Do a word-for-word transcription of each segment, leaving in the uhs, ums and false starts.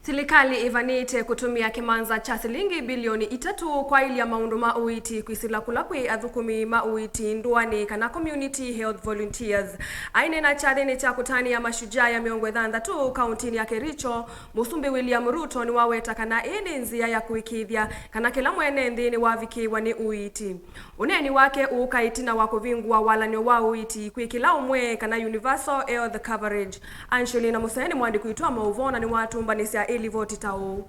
Silikalĩ ĩvanĩte kũtũmĩa kĩmanza kya silingi bilioni itatũ kwaĩlya maũndũ ma ũiiti kwĩsĩla kũla kwĩ athũkũmi ma ũiiti ndũanĩ kana community health volunteers. Aineena kyathĩnĩ kya kũtanĩa Mashujaa ya mĩongo ĩthanthatũ kaũntĩnĩ ya Kericho, Mũsumbĩ William Ruto nĩwaweta kana ĩĩ nĩ nzĩa ya kũĩkĩĩthya kana kĩla mwene nthĩ nĩwavikĩĩwa nĩ ũiiti. Ũneeni wake ũũka ĩtina wa kũvingũa walany'o wa ũiiti kwĩ kĩla ũmwe kana universal health coverage. Angelina Mũsee nĩ mwandĩki witũ wa maũvoo na nĩwatũmbanĩsya ĩlivoti ta ũũ.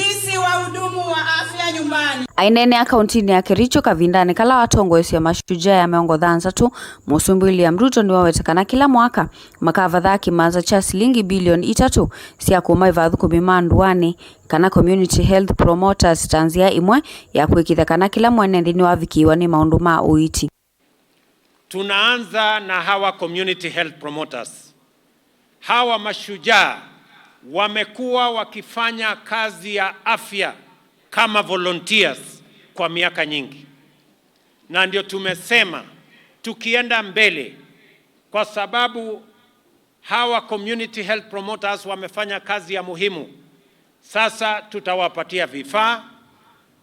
Sisi wahudumu wa afya nyumbani. Aineenea kaũntĩnĩ ya Kericho kavindanĩ kala watongoesya Mashujaa ya mĩongo thanthatũ, Mũsumbĩ William Ruto nĩwaweta kana kĩla mwaka makavathaa kĩmanza kya silingi bilioni itatũ sya kũmaĩva athũkũmi ma ndũanĩ kana community health promoters ta nzĩa ĩmwe ya kũĩkĩĩthya kana kĩla mwene nthĩ nĩwavikĩĩwa nĩ maũndũ ma ũiiti. Tunaanza na hawa community health promoters. Hawa mashujaa wamekuwa wakifanya kazi ya afya kama volunteers kwa miaka nyingi. Na ndio tumesema tukienda mbele, kwa sababu hawa community health promoters wamefanya kazi ya muhimu. Sasa tutawapatia vifaa.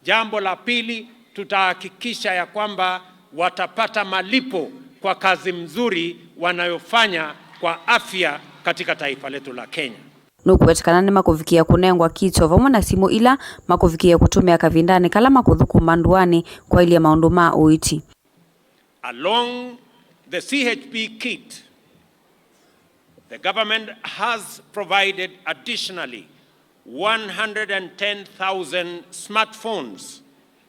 Jambo la pili, tutahakikisha ya kwamba watapata malipo kwa kazi mzuri wanayofanya kwa afya katika taifa letu la Kenya. Nũkũwetekana nĩmakũvikĩa kũnengwa kits o vamwe na simũ ila makũvikĩa kũtũmĩa kavindanĩ kala makũthũkũma ndũanĩ kwaĩlya maũndũ ma ũiiti. Along the C H P kit, the government has provided additionally one hundred and ten thousand smartphones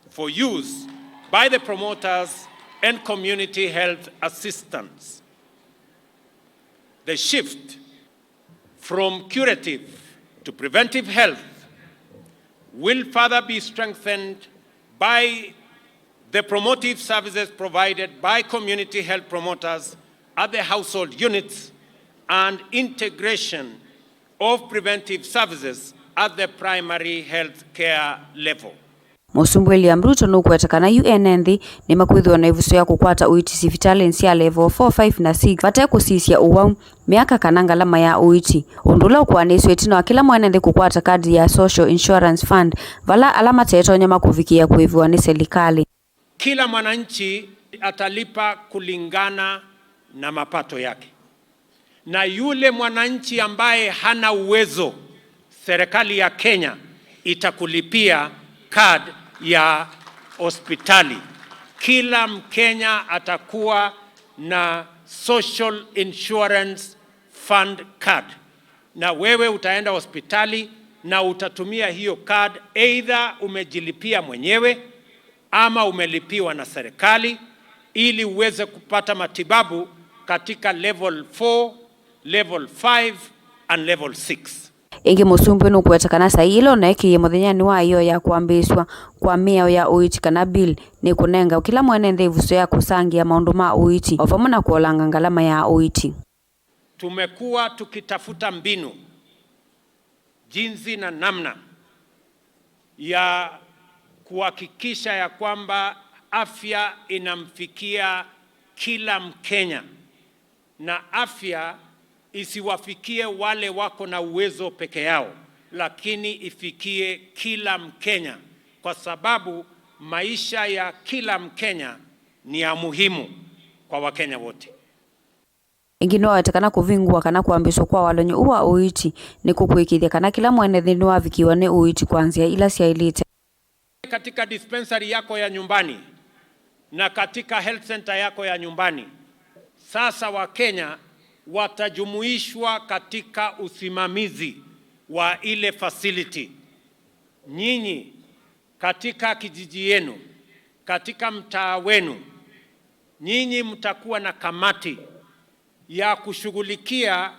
for use by the promoters and community health assistants. The shift from curative to preventive health will further be strengthened by the promotive services provided by community health promoters at the household units and integration of preventive services at the primary health care level. Mũsumbĩ William Ruto nũkũweta kana yu ene nthĩ nĩmakwĩthĩwa na ĩvuso ya kũkwata ũiiti sivitalĩnĩ sya level four, five na six vate kũsisya ũwau, myaka kana ngalama ya ũiiti, ũndũ ũla ũkũanĩsw'e ĩtina wa kĩla mwene nthĩ kũkwata kadi ya Social Insurance Fund, vala ala matetonya makũvikĩa kũĩvĩwa nĩ selikalĩ. Kila mwananchi atalipa kulingana na mapato yake. Na yule mwananchi ambaye hana uwezo, serikali ya Kenya itakulipia card ya hospitali. Kila Mkenya atakuwa na Social Insurance Fund card. Na wewe utaenda hospitali na utatumia hiyo card, either umejilipia mwenyewe ama umelipiwa na serikali, ili uweze kupata matibabu katika level four, level five and level six. Ĩngĩ, mũsumbĩ nũkũweta kana saii ĩla ũnaĩkĩie mũthenyanĩ wa ĩyoo ya kwambĩĩsw'a kwa mĩao ya ũiiti kana bill nĩkũnenga kĩla mwene nthĩ ĩvuso ya kũsangĩa maũndũ ma ũiiti o vamwe na kũolanga ngalama ya ũiiti. Tumekuwa tukitafuta mbinu, jinsi na namna ya kuhakikisha ya kwamba afya inamfikia kila Mkenya na afya isiwafikie wale wako na uwezo peke yao, lakini ifikie kila Mkenya, kwa sababu maisha ya kila Mkenya ni ya muhimu kwa Wakenya wote. Ĩngĩ, nĩwaweta kana kũvingũa kana kwambĩĩsw'a kwa walany'o ũũ wa ũiiti nĩkũkũĩkĩĩthya kana kĩla mwene nthĩ nĩwavikĩĩwa nĩ ũiiti kwa nzĩa ila syaĩlĩte. Katika dispensary yako ya nyumbani na katika health center yako ya nyumbani, sasa Wakenya watajumuishwa katika usimamizi wa ile facility. Nyinyi katika kijiji yenu, katika mtaa wenu, nyinyi mtakuwa na kamati ya kushughulikia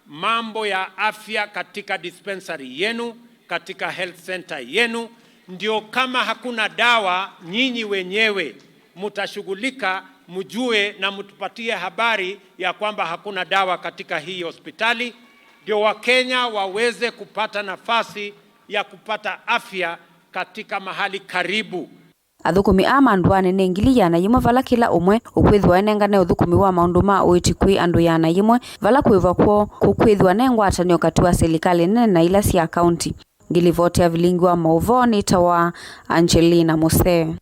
mambo ya afya katika dispensary yenu, katika health center yenu. Ndio kama hakuna dawa, nyinyi wenyewe mtashughulika, mjue na mtupatie habari ya kwamba hakuna dawa katika hii hospitali, ndio Wakenya waweze kupata nafasi ya kupata afya katika mahali karibu. Athũkũmi aa ma ndũanĩ nĩ ngili ĩana yĩmwe, vala kĩla ũmwe ũkwĩthĩwa enengane ũthũkũmi wa maũndũ ma ũiiti kwĩ andũ ĩana yĩmwe, vala kwĩw'a kwoo kũkwĩthĩwa ne ngwatanĩo katĩ wa silikalĩ nene na ila sya kaunti. Ngilivoti ya vilingi wa maũvoo nĩtawa Angelina Musee.